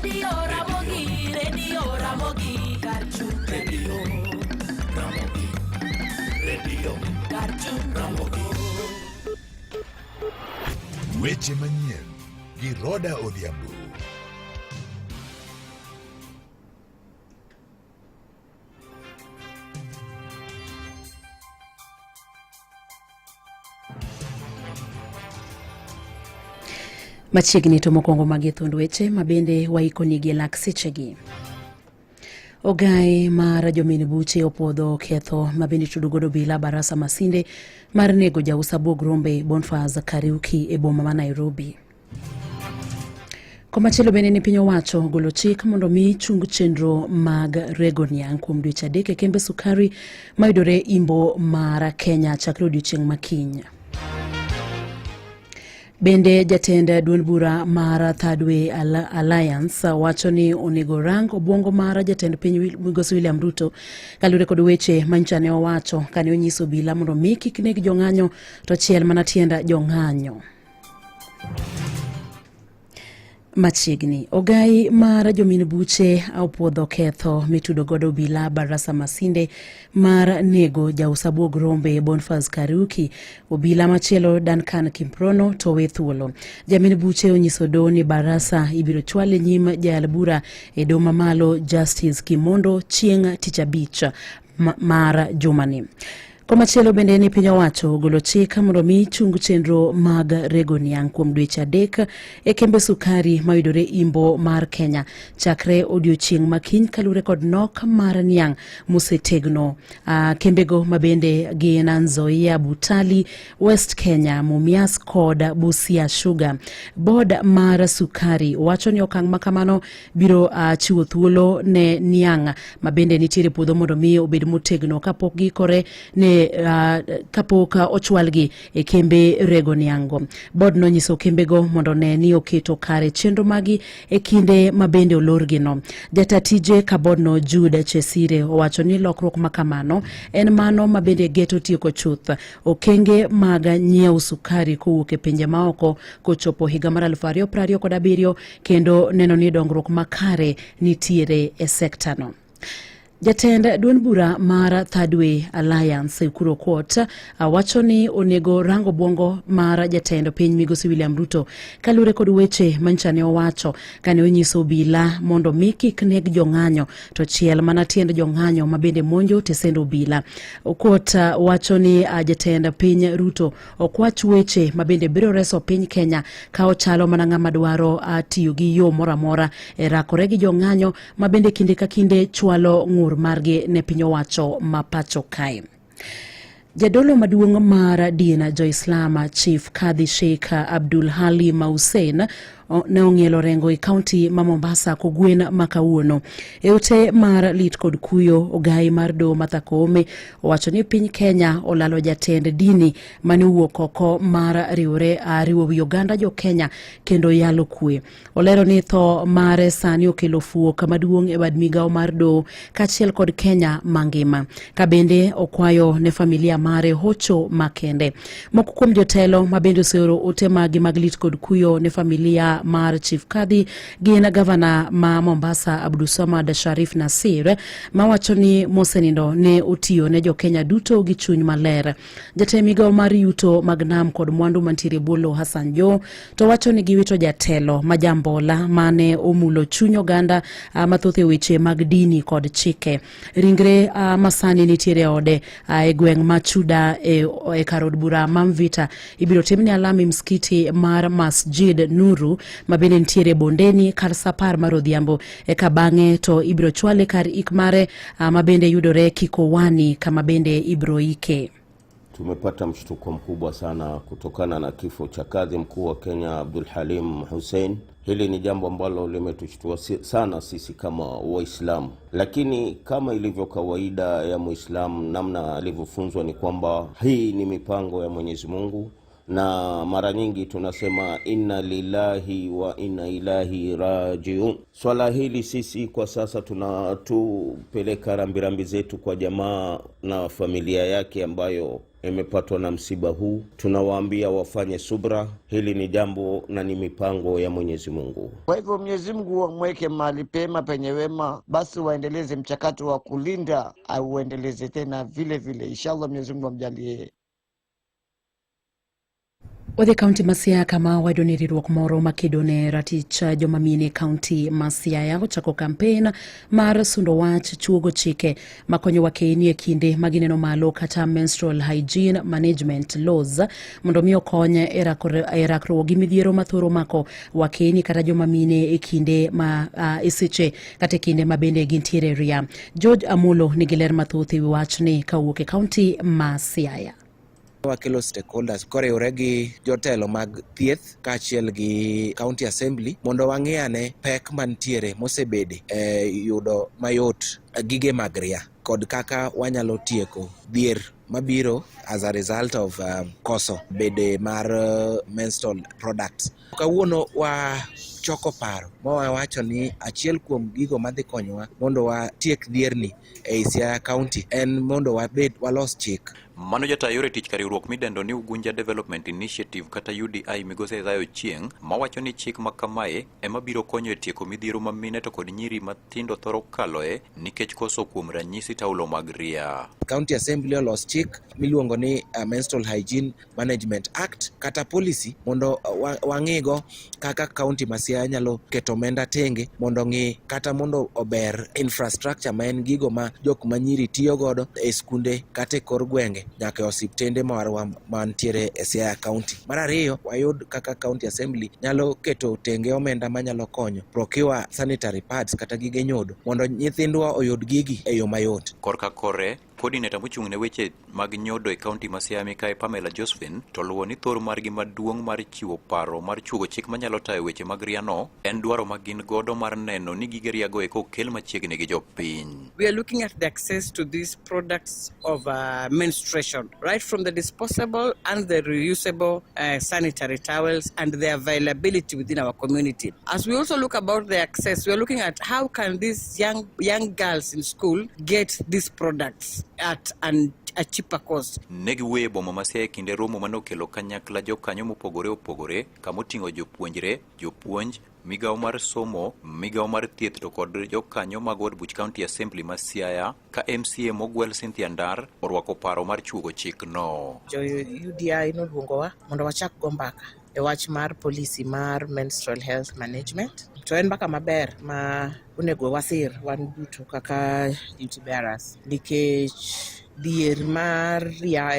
Radio Ramogi, Radio Ramogi, Karchung Radio Ramogi, Radio Karchung Ramogi. Weche manyien gi Roda Odhiambo. Machiegni to mokwongo magi thund weche ma bende waikonigi e lak sechegi. Ogaye mar jomin buche opuodho ketho ma bende itudo godo bila Barasa Masinde mar nego jaus abuog rombe Bonfas Kariuki e boma ma Nairobi. Komachielo bende ni piny owacho golo chik mondo mi chung chenro mag rego niang' kuom dweche adek e kembe sukari mayudore imbo mar Kenya chakre odiochieng' ma kiny. Bende jatend duond bura mar Third Way Alliance wacho ni onego rang obwongo mar jatend piny migosi William Ruto kaluwore kod weche manyocha ne owacho kane onyiso obila mondo mi kik neg jong'anyo to chiel mana tiend jong'anyo. Machiegni, ogai mar jomin buche opuodho ketho mitudo godo obila Barasa Masinde mar nego jaus abuog rombe Bonfas Kariuki. Obila machielo Duncan Kiprono to we thuolo. Jamin buche onyiso doho ni Barasa ibiro chwal e nyim jayal bura e doho mamalo Justice Kimondo chieng' tich abich mar jumani. Komachielo bende ni piny owacho ogolo chik mondo mi chung chenro mag rego niang' kuom dweche adek e kembe sukari mayudore imbo mar Kenya chakre odiochieng' makiny kaluwore kod nok mar niang' mosetegno. Kembego mabende gin Nzoia, Butali, West Kenya, Mumias kod Busia Sugar. Board mar sukari wacho ni okang' ma kamano biro chiwo thuolo ne niang' ma bende nitiere puodho mondo mi obed motegno kapok giikore ne kapok ochwalgi e kembe rego niang'go. Board nonyiso kembego mondo one ni oketo kare chenro magi e kinde ma bende olorgino. Jata tije ka boardno Jude Chesire owacho ni lokruok ma kamano en mano ma bende geto tieko chuth okenge mag nyiewo sukari kowuok e pinje maoko kochopo higa mar 2027 kendo neno ni dongruok makare nitiere e sektano. Jatend duond bura mar Third Way Alliance Ekuru Aukot wacho ni onego rango bwongo mar jatend piny migosi William Ruto kaluwore kod weche manyicha ne owacho kane onyiso obila mondo mi kik neg jong'anyo to chiel mana tiend jong'anyo ma bende monjo tesend obila. Aukot wacho ni jatend piny Ruto ok wach weche ma bende biro reso piny Kenya ka ochalo mana ng'ama dwaro tiyo gi yo moro amora e rakore gi jong'anyo ma bende kinde ka kinde chwalo ng'ur margi ne piny owacho ma pacho kae. Jadolo maduong' mar din jo-Islam Chief Kadhi Sheikh Abdul Halim Hussein ne ong'ielo rengo e kaunti ma Mombasa kogwen ma kawuono. E ote mar lit kod kuyo, ogai mar doho Martha Koome owacho ni piny Kenya olalo jatend dini mane owuok oko mar riwore riwo wi oganda jo Kenya kendo yalo kwe. Olero ni tho mare sani okelo fuok maduong' e bad migawo mar doho kaachiel kod Kenya mangima. Ka bende okwayo ne familia mare hocho makende. Moko kuom jotelo ma bende oseoro ote magi mag lit kod kuyo ne familia mar Chief Kadhi gin gavana ma Mombasa Abdulswamad Sharif Nasir mawacho ni mosenindo ne otiyo ne jo-Kenya duto gi chuny maler. Jatend migawo mar yuto mag nam kod mwandu mantiere bwo lowo Hassan Joho to wacho ni giwito jatelo ma jambola mane omulo chuny oganda mathoth e weche mag dini kod chike. Ringre masani nitiere e ode e gweng' ma Chuda e kar od bura ma Mvita ibiro timne alami msikiti mar Masjid Nuru ma bende nitiere Bondeni kar sa 10 mar odhiambo eka bang'e to ibiro chwale kar ik mare ma bende yudore Kikowani kama bende ibiro ike. Tumepata mshtuko mkubwa sana kutokana na kifo cha kadhi mkuu wa Kenya Abdul Halim Hussein. Hili ni jambo ambalo limetushtua sana sisi kama Waislamu, lakini kama ilivyo kawaida ya Muislamu, namna alivyofunzwa ni kwamba hii ni mipango ya Mwenyezi Mungu, na mara nyingi tunasema inna lillahi wa inna ilahi rajiun. Swala hili sisi kwa sasa tunatupeleka rambirambi zetu kwa jamaa na familia yake ambayo imepatwa na msiba huu. Tunawaambia wafanye subra, hili ni jambo na ni mipango ya Mwenyezi Mungu. Kwa hivyo Mwenyezi Mungu wamweke mahali pema penye wema, basi waendeleze mchakato wa kulinda, auendeleze tena vile vile. Inshallah Mwenyezi Mungu amjalie. Odhi kaunti ma Siaya kama wayudo ni riwruok moro makedo ne ratich joma mine e kaunti ma Siaya ochako kampen mar sundo wach chuogo chike makonyo wakeyni e kinde ma gineno malo kata menstrual hygiene management laws mondo mi okony e rakruok gi midhiero mathoro mako wakeyni kata joma mine e kinde ma e seche kata e kinde ma bende gintiere e ria. George Amolo nigi ler mathoth e wi wachni kawuok e kaunti ma Siaya. Wakelo stakeholders koriwre gi jotelo mag thieth kaachiel gi county assembly mondo wang'i ane pek mantiere mosebede e yudo mayot gige mag ria kod kaka wanyalo tieko dhier mabiro as a result of koso bede mar menstrual products. Kawuono wachoko paro ma wawacho ni achiel kuom gigo madhi konyowa mondo watiek dhierni ei Siaya County en mondo wabed walos chik. Mano jata yore tich ka riwruok midendo ni Ugunja Development Initiative kata UDI migosi Isaiah Ochieng' mawacho ni chik ma kamae ema biro konyo e tieko midhiero ma mine to kod nyiri matindo thoro kaloe nikech koso kuom ranyisi taulo mag ria. County Assembly olos chik miluongo ni Menstrual Hygiene Management Act kata policy mondo wang'igo kaka county ma Siaya nyalo keto omenda tenge mondo ng'i kata mondo ober infrastructure ma en gigo ma jok ma nyiri tiyo godo e skunde kata e kor gwenge nyaka e osiptende marwa mantiere e Siaya County. Mar ariyo, wayud kaka County Assembly nyalo keto tenge omenda manyalo konyo procure sanitary pads kata gige nyodo mondo nyithindwa oyud gigi e yo mayot. Korka kore, coordinator mochung' ne weche mag nyodo e kaunti ma Siaya mikayi Pamela Josephine to luwo ni thor margi maduong' mar chiwo paro mar chuogo chik manyalo tayo weche mag riano en dwaro ma gin godo mar neno ni gige riago eko okel machiegni gi jopiny. We are looking at the access to these products of menstruation, right from the disposable and the reusable sanitary towels and the availability within our community. As we also look about the access, we are looking at how can these young girls in school get these products at a cheaper cost. Ne giwuoyo e boma ma Siaya e kinde romo manokelo kanyakla jokanyo mopogore opogore kamoting'o jopuonjre, jopuonj, migawo mar somo, migawo mar thieth to kod jokanyo mag od buch County Assembly ma Siaya ka MCA mogwel Cynthia Ndar orwako paro mar chuogo chikno. Jo UDI noluongowa mondo wachak go mbaka e wach mar policy mar menstrual health management. To en mbaka maber ma onego wasir wan duto kaka duty bearers nikech dhier mar ria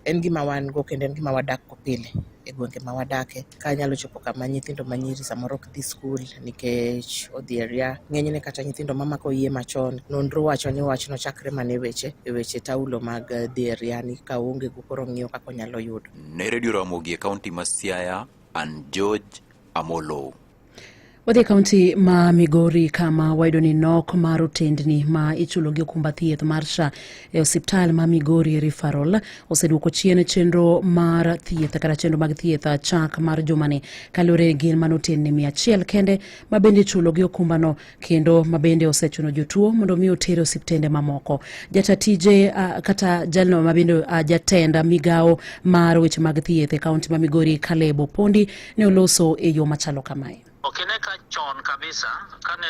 en gima wan go kendo en gima wadak go pile e gwenge ma wadake. Ka nyalo chopo kama nyithindo manyiri samoro ok dhi skul nikech odhi e ria. Ng'enyne kata nyithindo mamako iye machon, nonro wacho ni wachno chakre mana e weche taulo mag dhi e ria ni ka oonge go koro ng'iyo kaka onyalo yudo. Ne Radio Ramogi e kaunti ma Siaya, an George Amolo. Wadhi e kaunti ma Migori kama wayudo ni nok mar otendni ma ichulo gi okumba thieth mar SHA e osiptal ma Migori Referral oseduoko chien chenro mar thieth kata chenro mag thieth chak mar jumani kaluwore gi mano otendni 100 kende ma bende ichulo gi okumbano kendo ma bende osechuno jotuo mondo mi oter e osiptende mamoko. Jata tije kata jalno ma bende jatend migawo mar weche mag thieth e kaunti ma Migori Caleb Opondi ne oloso e yo machalo kamae. Okine ka chon kabisa kane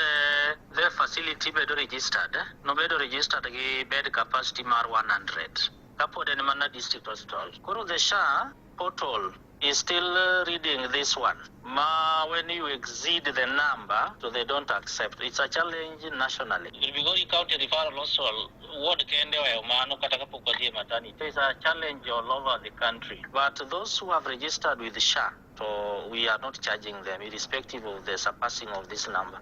the facility bedo registered, nobedo registered gi bed capacity mar 100 kapod en mana district hospital. Koro the SHA portal is still reading this one. Ma when you exceed the number, so they don't accept. It's a challenge nationally. Migori County Referral Hospital ward kende oweyo mano kata kapok wadhi e maternity. It's a challenge all over the country. But those who have registered with SHA, so we are not charging them irrespective of the surpassing of this number.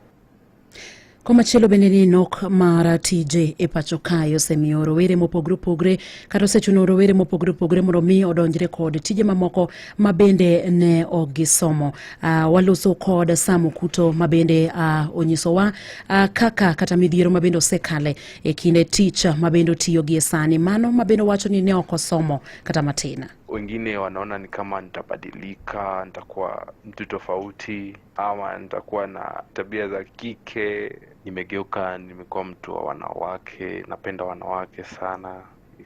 Komachielo bende ni nok mar tije e pacho kae osemiyo rowere mopogore opogore kata osechuno rowere mopogore opogore mondo mi odonjre kod tije mamoko ma bende ne ok gisomo. Waloso kod Sam Okuto ma bende onyisowa kaka kata midhiero ma bende osekale e kinde tich ma bende otiyo gie sani, mano ma bende owacho ni ne ok osomo kata matin. Wengine wanaona ni kama nitabadilika, nitakuwa mtu tofauti ama nitakuwa na tabia za kike. Nimegeuka, nimekuwa mtu wa wanawake, napenda wanawake sana.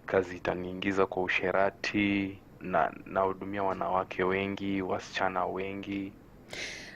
kazi itaniingiza kwa usherati, na nahudumia wanawake wengi, wasichana wengi.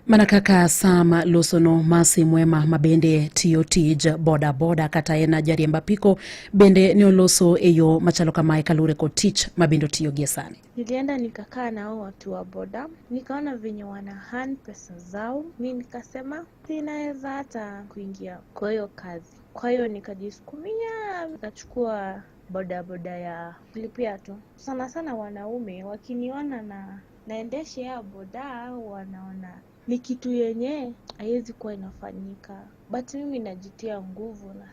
Mana kaka Sam losono Masi Mwema mabende tiyo tij boda boda kata en jariemb apiko bende ne oloso e yo machalo kamae kaluwore kod tich mabende otiyo gie sani. Nilienda nikakaa na hao watu wa boda, nikaona venye wana earn pesa zao, mi nikasema sinaweza hata kuingia kwa hiyo kazi. Kwa hiyo nikajisukumia, nikachukua boda ya kulipia tu. Sana sana wanaume wakiniona na naendesha ya boda, wanaona ni kitu yenye haiwezi kuwa inafanyika, but mimi najitia nguvu na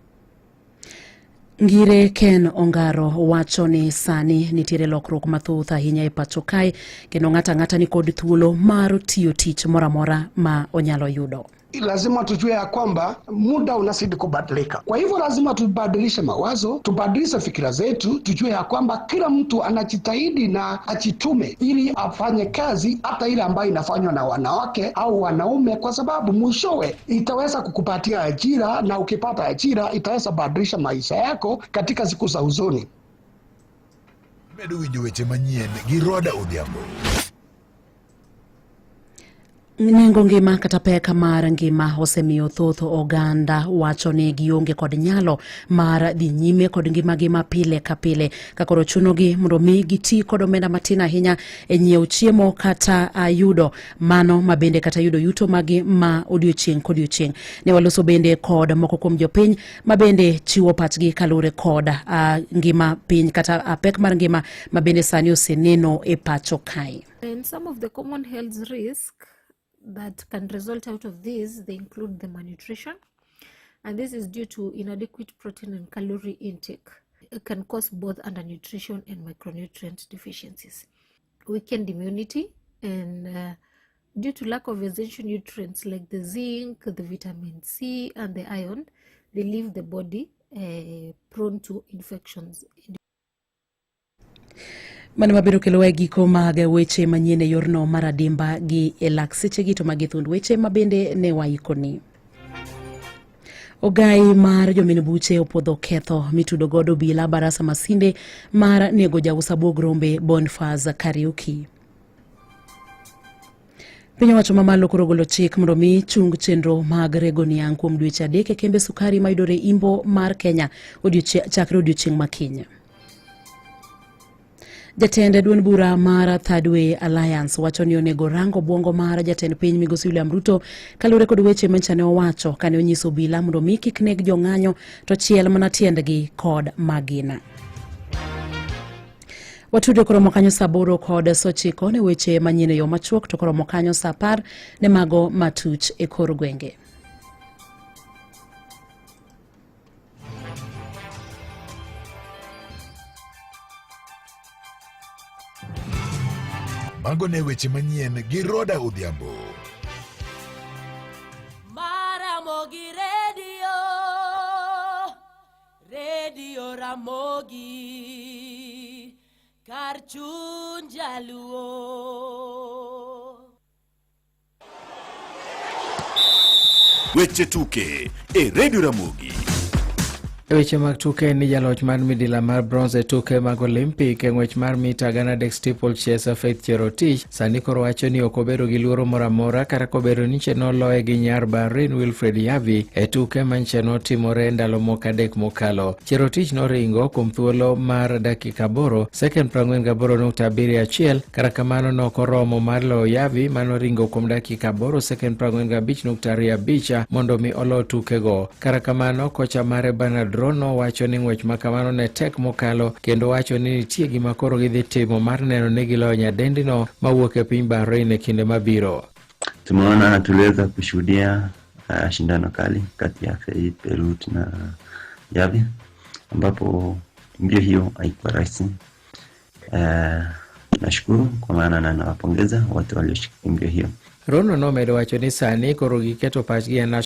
Ngire Ken Ongaro wacho ni sani nitiere lokruok mathoth ahinya e pacho kae kendo ng'ato ang'ata ni kod thuolo mar tiyo tich moro amora ma onyalo yudo. Lazima tujue ya kwamba muda unazidi kubadilika. Kwa hivyo lazima tubadilishe mawazo, tubadilishe fikira zetu, tujue ya kwamba kila mtu anajitahidi na ajitume ili afanye kazi hata ile ambayo inafanywa na wanawake au wanaume, kwa sababu mwishowe itaweza kukupatia ajira, na ukipata ajira itaweza badilisha maisha yako katika siku za usoni. Medo winjo weche manyien gi Roda Odhiambo. Nengo ngima kata pek mar ngima osemiyo thoth oganda wacho ni gionge kod nyalo mar dhi nyime kod ngimagi ma pile ka pile, ka koro chunogi mondo mi giti kod omenda matin ahinya e nyiewo chiemo kata yudo mano mabende kata yudo yuto magi ma odiochieng' kodiochieng'. Ne waloso bende kod moko kuom jopiny mabende chiwo pachgi kaluwore kod ngima piny kata pek mar ngima mabende sani oseneno e pacho kae. And some of the common health risks that can result out of this, they include the malnutrition, and this is due to inadequate protein and calorie intake. It can cause both undernutrition and micronutrient deficiencies. Weakened immunity, and due to lack of essential nutrients like the zinc, the vitamin C, and the iron, they leave the body prone to infections. Mano mabiro kelo e giko mag weche manyien e yorno mar adimba gi e lak sechegi to magi thund weche mabende ne waikoni. Ogai mar jomin buche opuodho ketho mitudo godo obila Barasa Masinde mar nego jaus abuog rombe Bonfaz Kariuki. Piny owacho mamalo koro ogolo chik mondo mi chung chenro mag rego niang' kuom dweche 3 e kembe sukari mayudore imbo mar Kenya chakre odiochieng' ma kiny. Jatend duond bura mar Third Way Alliance wacho ni onego rango obwongo mar jatend piny migosi William Ruto kaluwore kod weche manyicha ne owacho kane onyiso obila mondo mi kik neg jong'anyo to chiel mana tiendgi kod magina. Watudo koromo kanyo saa 8:09 ne weche manyien e yo machuok to koromo kanyo saa 10 ne mago matuch e kor gwenge. Mago ne weche manyien gi Roda Odhiambo. Maramogi Radio, Radio Ramogi, kar chuny jaluo. Weche tuke e Radio Ramogi. E weche mag tuke ni jaloch mar midila mar bronze e tuke mag Olympic e ng'wech mar mita 300 steeplechase Faith Cherotich sani koro wacho ni ok obedo gi luoro moro amora kata kobedo ni nche noloye gi nyar Bahrain Wilfred Yavi e tuke ma nche notimore ndalo moko 3 mokalo. Cherotich noringo kuom thuolo mar dakika 8 sekend 48.71, kata kamano nokoromo mar loyo Yavi manoringo kuom dakika 8 sekend 45.25 mondo mi olo tukego. Kata kamano kocha mare Bernard Rono wacho ni ng'wech ma kamano ne tek mokalo kendo wacho ni nitie gima koro gidhi timo mar neno ni giloyo nyadendino mawuok e piny Bahrain e kinde mabiro. Tumeona, tuliweza kushuhudia shindano kali kati ya Faith Perut na Yavi, ambapo mbio hiyo haikuwa rahisi. Nashukuru kwa maana na nawapongeza watu walioshiriki mbio hiyo. Rono nomedo wacho ni sani koro giketo pachgi e